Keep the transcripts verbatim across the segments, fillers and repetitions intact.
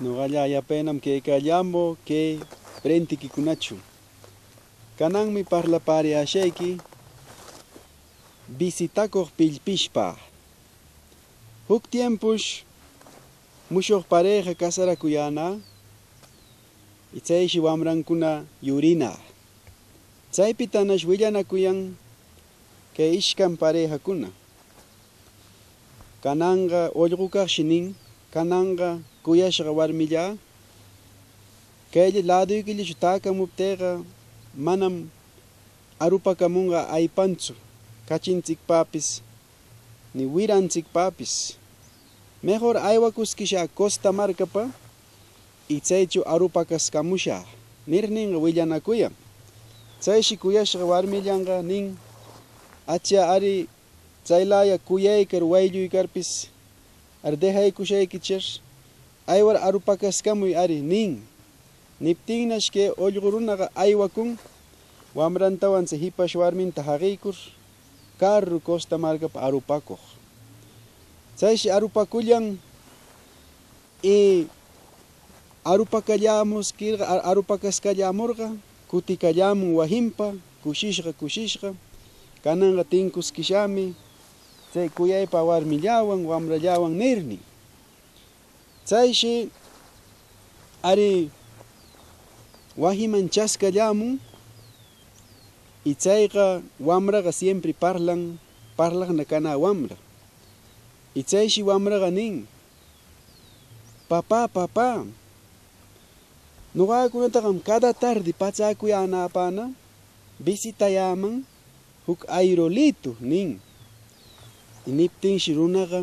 Noqalla yapaynam caycallämü cay prentequicunachu. Cananmi parlapäriyäshayqui visitacog pillpishpa. Juc tiemposh mushog pareja casaracuyänä, y chayshi wamrancuna yurina. Chaypitanash willanacuyan cay ishcan parejacuna. Cananqa ollqocagshi nin: "Cananqa cuyashqa warmillä, caylla ladoyquillachu täcamuptïqa manam arupacamunqa aypantsu cachintsicpäpis ni wirantsicpäpis. Mejor aywacusquishä costa marcapa y chaychu arupacascamushä", nirninqa willanacuyan. Chayshi cuyashqa warmillanqa nin: "Achya, ari, chaylaya cuyaycar waylluycarpis, ari dejaycushayquichir, aywar arupacascamuy ari", nin. Niptinnash cay ollqu runaqa aywacun, wamrantawan chay jipash warminta jaqiycur, carro costa marcapa arupacug. Chayshi arupacullan, y arupacallämusquirqa, a-, arupacascallämurqa, cuticallämun wajinpa, cushishqa, cushishqa: "Cananqa tincusquishämi chay cuyaypa warmillawan, wamrallawan", nirnin. Chayshi ari wajiman chascallämun, y chayqa wamraqa siempre parlan, parlaqna canä wamra. Y chayshi wamraqa nin: "Papá, papá, noqacunatagam cada tarde pachäcuyänäpäna visitayäman juc aerolito", nin. Y niptinshi runaqa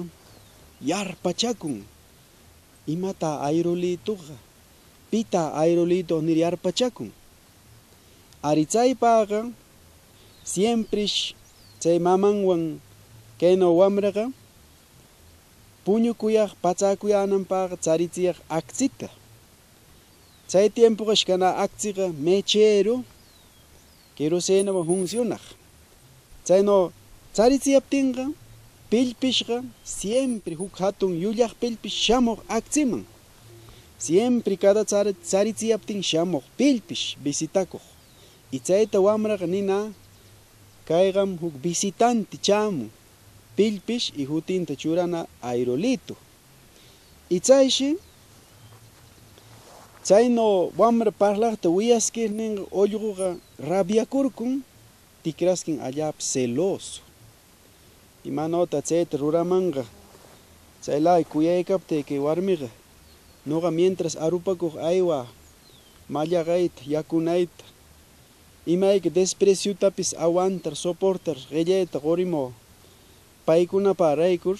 yarpachacun: "¿Imatá aerolitoga? ¿Pitá aerolito?" nir yarpachacun. Ari, chaypagqa siempresh chay mamanwan caynö wamraqa puñucuyag pachäcuyänanpagqa charitsiyag actsita. Chay tiempogash canä actsiga mechero, querosenowan funcionag. Chaynö charitsiyaptinga, pillpishga siempre juc jatun yullag pillpish shamug actsiman. Siempre cada chari-, charitsiyaptin shamug pillpish visitacug. Y chayta wamraga ninä: "Cayga juc visitante chämun pillpish", y jutinta churanä aerolito. Y chayshi, chaynö wamra parlagta wiyasquirninga, ollguga rabiacurcun, ticrasquin alläpa celoso. "¿Imanötá chayta ruramanga? Chaylä cuyaycaptï cay warmiga, noga mientras arupacug aywä, mallagayta, yacunayta, imayca despreciotapis aguantar, soportar, guellayta gorimü paycunapäraycur,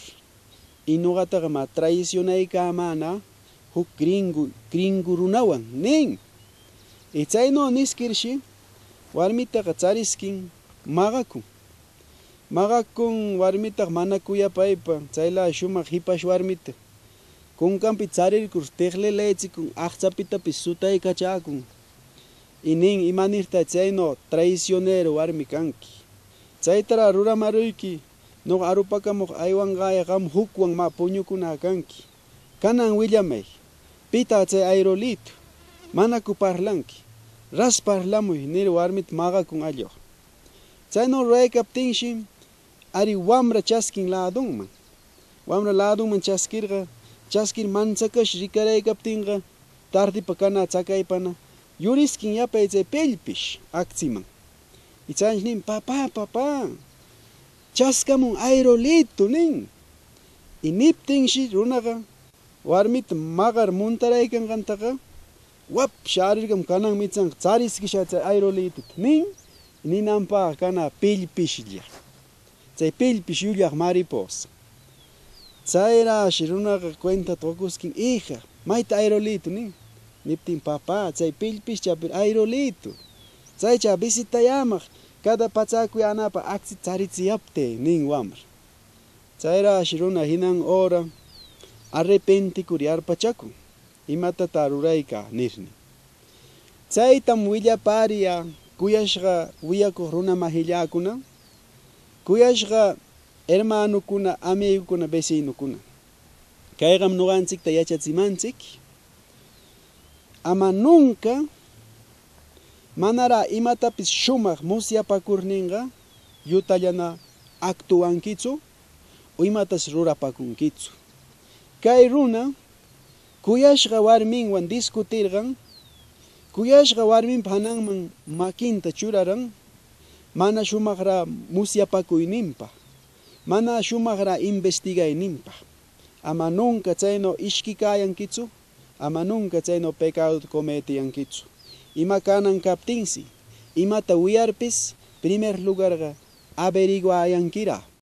y nogataga mä traicionaycämänä juc gringo, gringo runawan", nin. Y chaynö nisquirshi, warmitaga charisquin magacun. Magacun warmitaga mana cuyapaypa, chaylä shumag jipash warmita. Cuncanpi charircur tiglilaychicun, agchapitapis sutaycachäcun. Y nin: "¿Imanirtá chaynö traicionero warmi canqui? Chaytarä ruramaruyqui, noga arupacamug aywangayga gam jucwan mä puñucunä canqui. Canan willamay, ¿pitá chay aerolito? ¿Manacu parlanqui? Ras parlamuy", nir warmita magacun allgo. Chaynö ruraycaptinshi, ari wamra chasquin lädunman. Wamra lädunman chasquirga, chasquir mantsacash ricaraycaptinga, tardepa canä tsacaypana, yurisquin yapay chay pillpish actsiman. Y chaynash nin: "Papá, papá, chascamun aerolito", nin. Y niptinshi runaga, warmita magar montaraycangantaga, wap sharircam: "Cananmi ichan charisquishä chay aerolitota", nin. Ninanpagga canä pillpishlla, chay pillpish yullag mariposa. Chayrashi runaga cuentata gocusquin: "Hija, ¿mayta aerolito?" nin. Niptin: "Papá, chay pillpish chapir aerolito. Chaycha visitayämag cada pachäcuyänäpa actsita charitsiyaptï", nin wamra. Chayrashi runa jinan hora arrepenticur yarpachacun: "¿Imatatá ruraycä?" nirnin. Chaytam willapäriyä, cuyashga wiyacug runa magilläcuna, cuyashga hermanocuna, amigocuna, vecinocuna. Caygam nogantsicta yachatsimantsic Ama nunca manarä imatapis shumag musyapacurninga yutallana actuwanquitsu o imatas rurapacunquitsu. Cay runa cuyashga warminwan discutirgan, cuyashga warminpa jananman maquinta churaran, mana shumagrä musyapacuyninpa, mana shumagrä investigayninpa. Ama nunca chaynaw ishquicäyanquitsu, ama nunca chaynaw pecado cometiyanquitsu. Ima canan captinsi, imata wiyarpis, primer lugarga averiguayanquirä,